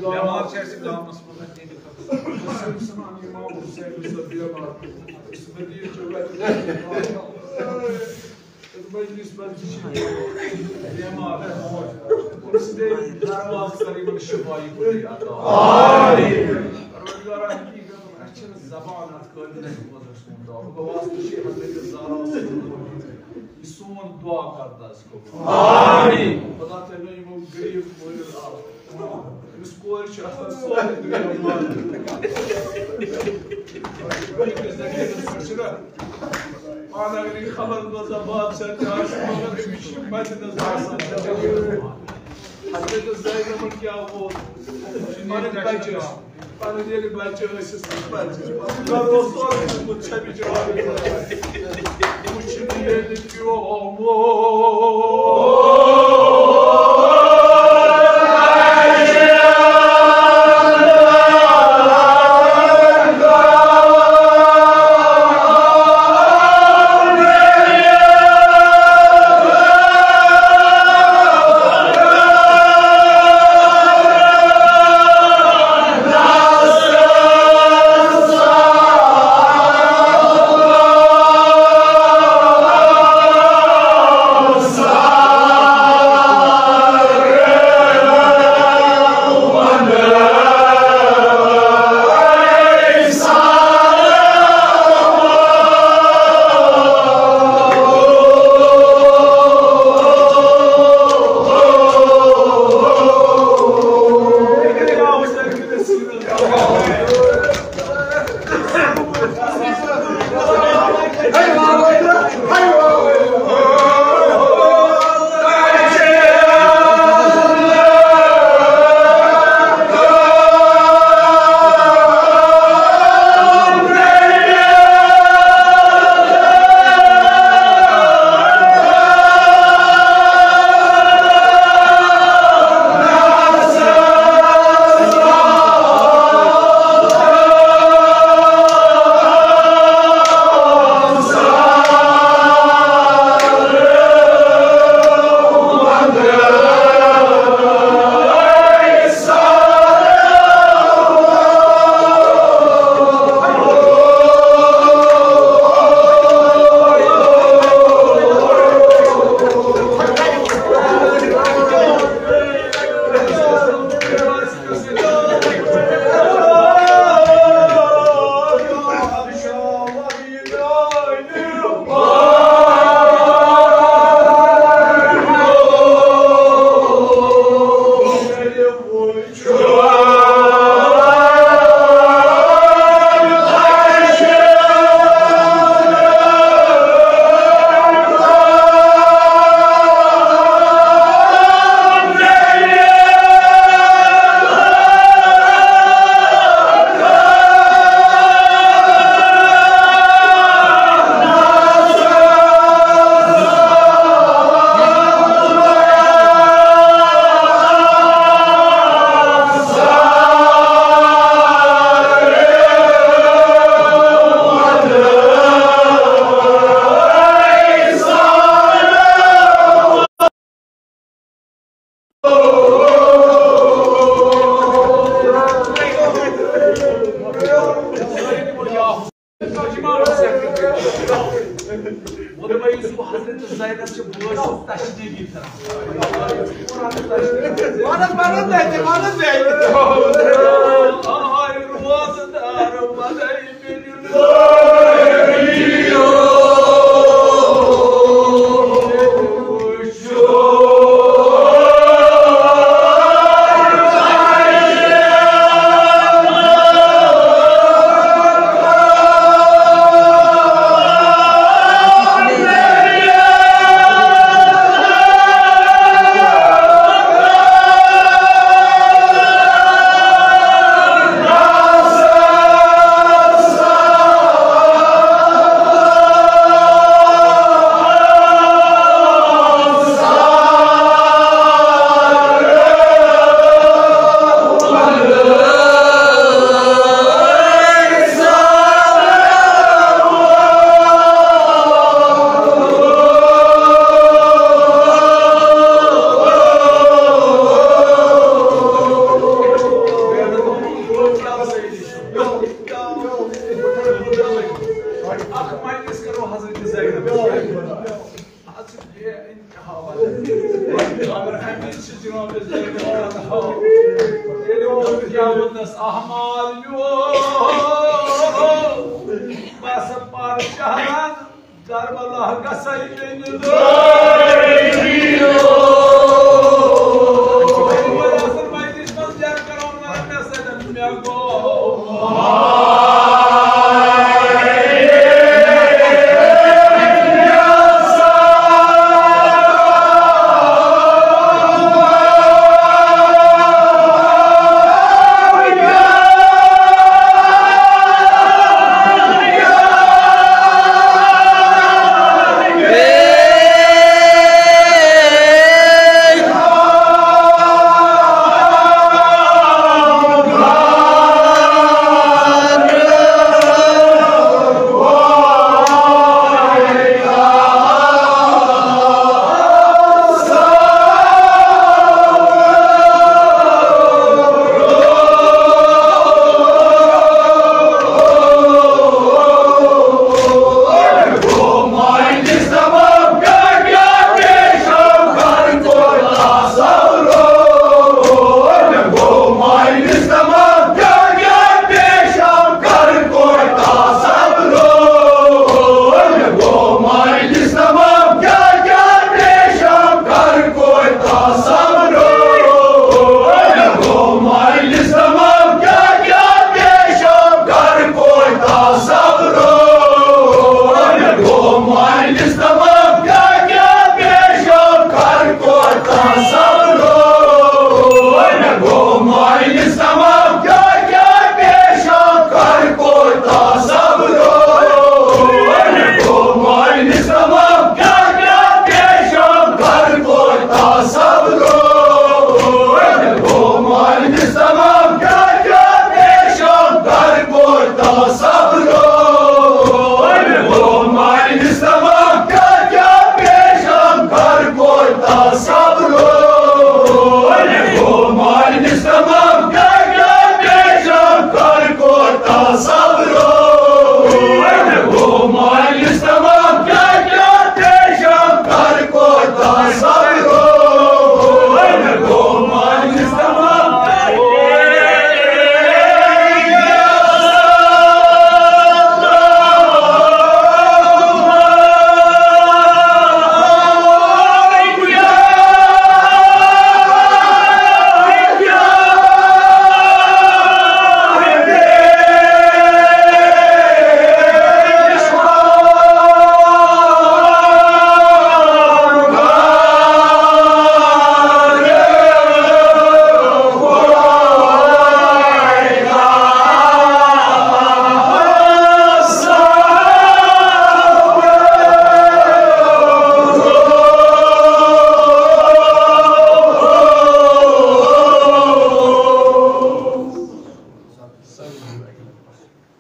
بٮ۪مار چھِ اَسہِ گامَس منٛز اَتہِ ییٚتہِ خٲطرٕ۔ أسۍ مٔدیٖر چھِ وَتہِ۔ مجلس منٛز تہِ چھِ بٮ۪مار۔ أمۍ سٕنٛدے دروازٕ کر یِمن شفا یہِ کُنُے عطا۔ آمین۔ پروردگارا، حقیقتن اَسہِ چھِنہٕ زبان اَتھ قٲبِل، اَسہِ بوزنَس منٛز دعا۔ بہٕ واسطہٕ چھِ حضرت زہرا سُنٛد یہِ سون دعا کر تہٕ اَسہِ قبول۔ آمین۔ خدا تھٲوِنو یِمو غریٖب مٲلِس آ۔ أمِس کورِ چھُ آسان سورُے دُنیا مال۔ أکِس دٔلیٖلَس پٮ۪ٹھ چھُنہ پانہٕ اگر یہِ خبر بوزان بادشاہ تہِ آسہِ، مگر أمِس چھُ مَدِ نظر آسان۔ حضرت زینبَن کیٛاہ ووٚن؟ پَنٕنۍ بَچہِ ٲسۍ، پَنٕنۍ ییٚلہِ بَچہِ ٲسِس، پَتہٕ گَرٕ اوس سورُے دیُتمُت ژھٮ۪نہِ جواب۔ وٕچھِنۍ ییٚلہِ پیوٚو بوز تشنگی کران۔ وَنان، وَنان دَزِ، وَنان دَزِ۔ آے روزدار مَدَے مِلِو۔ اکھ مجلس کرو حضرت زینب۔ اَتھ چھِ بے انتہا وجہ۔ اگر اَمہِ وِزِ چھِ جناب زینب کران ہاو، تیٚلہِ اوس قیامتس احمد میون۔ بس پَر شہرن کربلا گژھے مےٚ نِدٲرۍ۔ وۄنۍ اَصٕل مجلس منٛز جر کران وَنان مےٚ سۭتۍ مےٚ گوٚو۔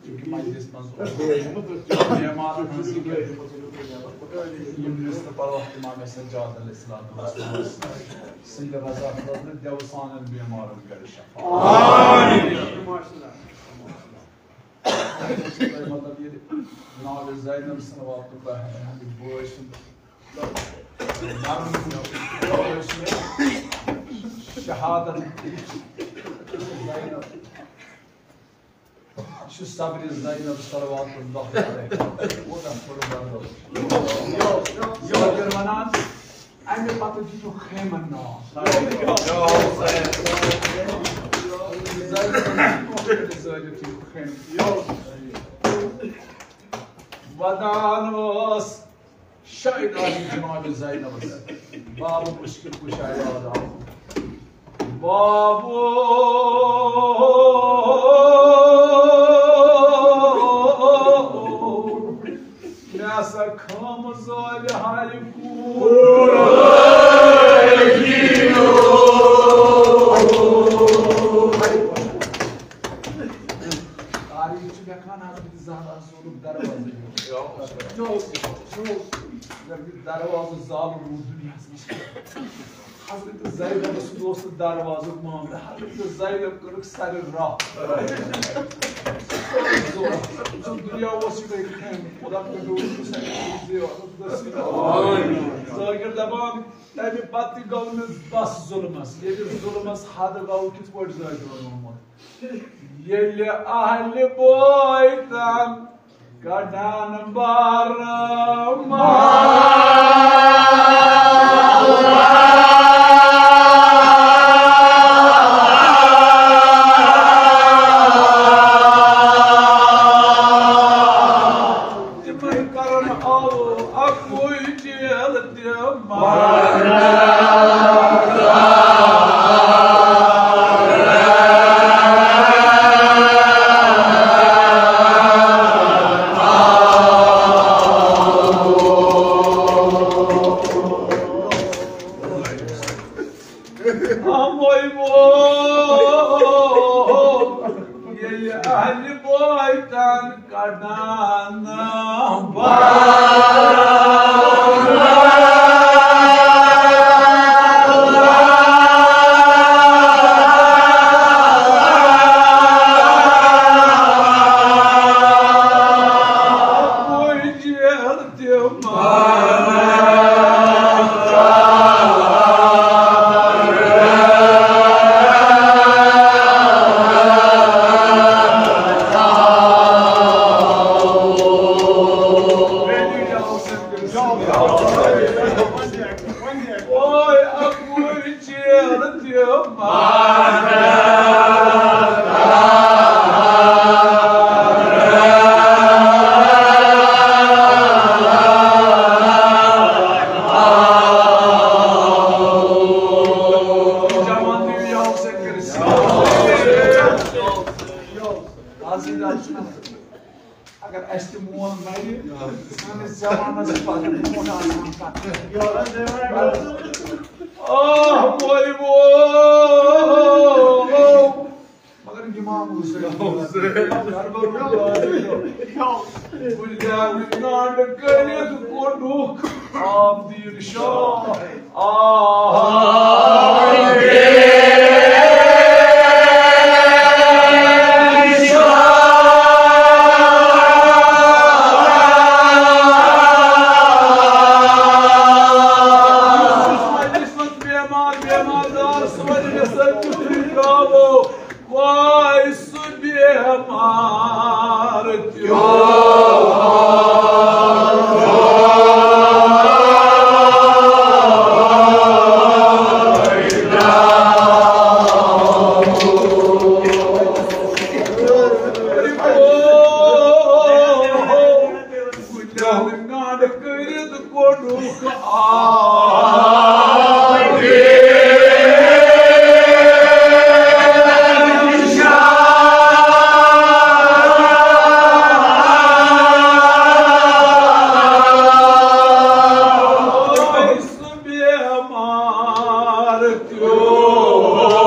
چونکہ مجلس منٛز اوس بیمارن ہٕنٛز ذِکر، یِم نِس تہٕ پرواہ امام سجاد علیہ الصلوۃ والسلام سٕنٛدِ رضا خٲطرٕ دیوسانن بیمارن کرِ شفا۔ آمین۔ مطلب، ییٚلہِ جناب زینب صلوات اللہ علیہا ہٕنٛدِ بٲے سُنٛد شہادت۔ زینب۔ یہِ چھُ صبرِ زینب صلوات اللہ علیہ۔ کوٗتاہ قربان۔ یہِ چھُ وَنان، اَمہِ پتہٕ دِیِو خیمن ناو۔ زینب۔ ودان اوس۔ شاید آسہِ جناب زینبس باب مشکل کشا یاد آمُت۔ باب، مےٚ ہسا خٲم زٲلۍ ہارِ کوٗر۔ تاریخ چھُ لیکھان حضرت زہرا زولُکھ دروازٕ۔ اگر یہِ دروازٕ زالُن روٗد دُنیاہَس منٛز۔ حضرت زینب سُنٛد اوس نہٕ دروازُک معاملہٕ۔ حضرت زینب کٔرٕکھ سرِ راہ۔ دُنیا اوس یِمَے کھٮ۪ن۔ خدا کٔرِو سٲنۍ زیارت نصیب۔ ذاکر دَپان، تَمہِ پتہٕ تہِ گوٚو نہٕ بس ظُلمَس۔ ییٚلہِ ظُلمَس حد گوٚو، کِتھ پٲٹھۍ ذاکرَن ووٚنمُت؟ ییٚلہِ اہلِ بٲے تن کڑان بار تِمن کرن آو اکوے جیل تہِ مار۔ ہموے ووت ییٚلہِ اہلِ بٲے تن کڑان بار۔ اگر اَسہِ تہِ مول مَرِ، سٲنِس جوانَس چھِ پَتہٕ برونٛٹھ آسان کَتھ۔ آہ، مول، مول۔ مگر اِمام حُسین۔ گُلزار گانٛڈ کٔرِتھ کوٚڈُکھ۔ آب دِیِن شاہ۔ آ۔ بیمار، بیمار دار سوزِ مےٚ سۭتۍ کیُتھ رِکاوو۔ وای سُہ بیمار تیوٗت۔ گنٛڈ کٔرِتھ کوٚڈُکھ آب۔ بیمار تیوٗت۔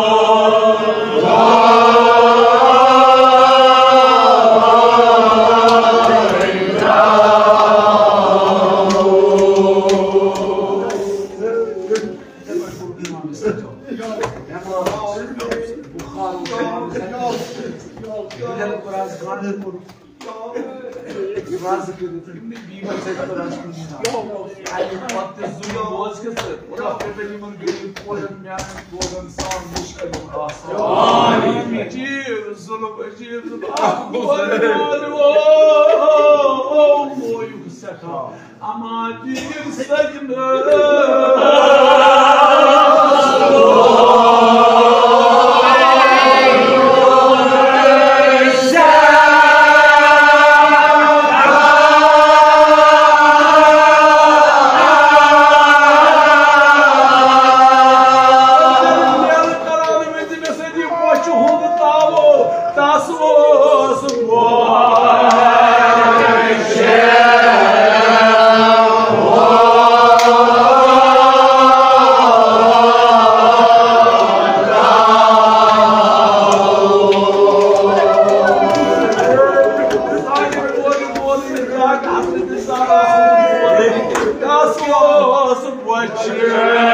بخار اوس، بخار اوس۔ راضہٕ کٔرِتھ، یِم نہٕ بیمار سۭتۍ تہِ راضہٕ کٔرِتھ۔ اَمہِ پتہٕ تہِ ظُلم بوز کہِ ژٕ، خۄدا کٔرِتن یِمن غریٖب کورٮ۪ن میٛانٮ۪ن کورٮ۪ن سان مُشکِل آسان۔ عجیٖب ظُلم، عجیٖب ظُلم۔ اکھ کورِ مول، او، او، او، مویُک سٮ۪ٹھاہ۔ اما دِیِو سجنہٕ۔ تس اوس بۄچھِ۔ تس اوس بۄچھِ۔